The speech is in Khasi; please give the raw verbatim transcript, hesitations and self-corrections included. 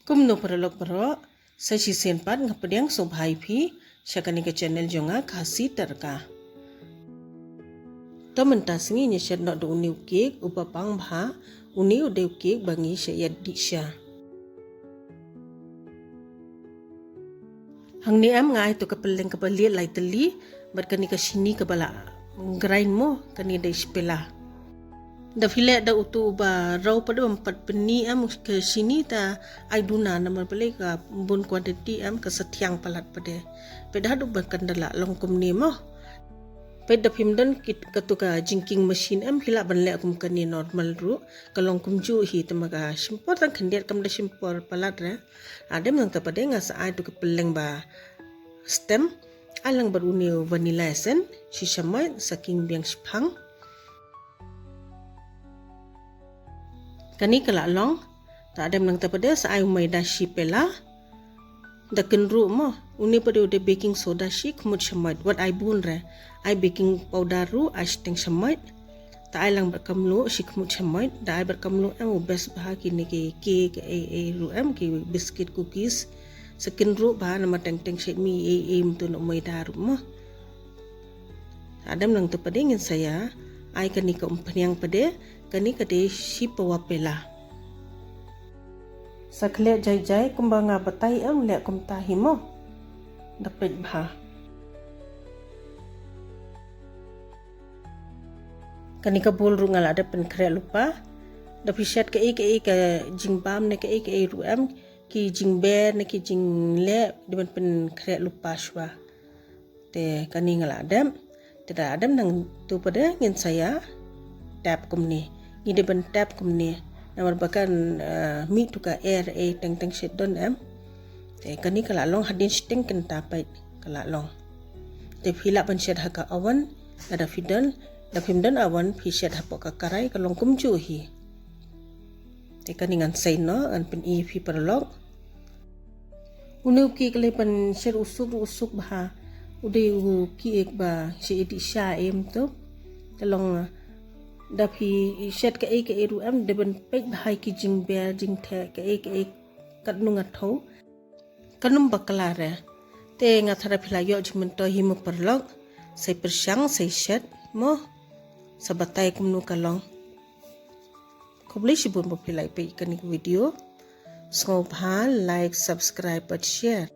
Kumno paralok baroh, sa shisien pat nga pdiang sngewbha ïa phi sha kane ka channel jong nga, Khasi Tadka. To mynta sngi ngin ïa shet noh da une u cake uba bang bha, une u dei u cake ba ngi shah ïa dih sha. Hangne em nga ai to ka pylleng kaba liat lai tylli bad kane ka shini kaba la grind mo, kane dei shi pela. Da phi leh da uto uba raw pat, da bym pat pyni em ka shini, ta ai duna, namar balei ka bun quantity em ka sa thiang palat pat de. Peit haduh ba kan da la long kumne mo. Peit da phim don kito ka jingking machine em, phi lah ban leh kum kane normal ruh, ka long kumjuh hi, te ma ka shim por tang khyndiat, kam da shim por palat re. Hadien nangta pat de nga sa ai to ka pylleng ba stem, ai lang bad une u vanilla essence shi shamoit, sa king biang shiphang. Kane ka la long. Ta hadien nangta pat de sa ai u maida shi pela. Da kynruh mo, une pat de u dei baking soda shi khmut shamoit, wat ai bun re. Ai baking powder ruh, ai shiteng shamoit. Ta ai lang bad ka mluh shi khmut shamoit, da ai bad ka mluh em u best bha kine ki cake, ei ei ruh em, ki biscuit, cookies. Sa kynruh bha namar teng teng shet mi ei ei, mynta u maida ruh mo. Hadien nangta pat de ngin sa ïa ai kane ka umphniang pat de, kane ka dei shi pawa pela. Sa khleh jai jai kumba nga batai em, leh kumta hi mo. Da peit bha. Kane ka bowl ruh nga la dep pynkhreh lypa. Da phi shet kaei kaei ka jingbam ne kaei kaei ruh em, ki jingber ne ki jingleh, dei ban pynkhreh lypa shuwa. Te kane nga la dep. Te da hadien nangta pat de ngin sa ïa tap kumne. Ngi dei ban tap kumne namar ba kan, eh, mih to ka air ei teng teng shet don em. Te kane ka la long, hadien shiteng kynta peit ka la long. Te phi lah ban shet ha ka oven, lada phi don, da phim don oven phi shet hapoh ka karai, ka long kumjuh hi. Te kane ngan sei noh, ngan pyni ïa phi paralok. Une u cake ka lei ban shet u suk ruh u suk bha. U dei u cake ba shet ïa dih sha em to. Te long, da phi shet kaei kaei ruh em, dei ban peit bha ïa ki jingber jingtheh kaei kaei katno nga thew. Kan ym bakla re. Te nga tharai phi la ïoh jingmyntoi hi mo paralok. Sei pyrshang, sei shet mo. Sa batai kumno ka long. Khublei shibun ba phi la peit kane ka video. Sngewbha like, subscribe bad share.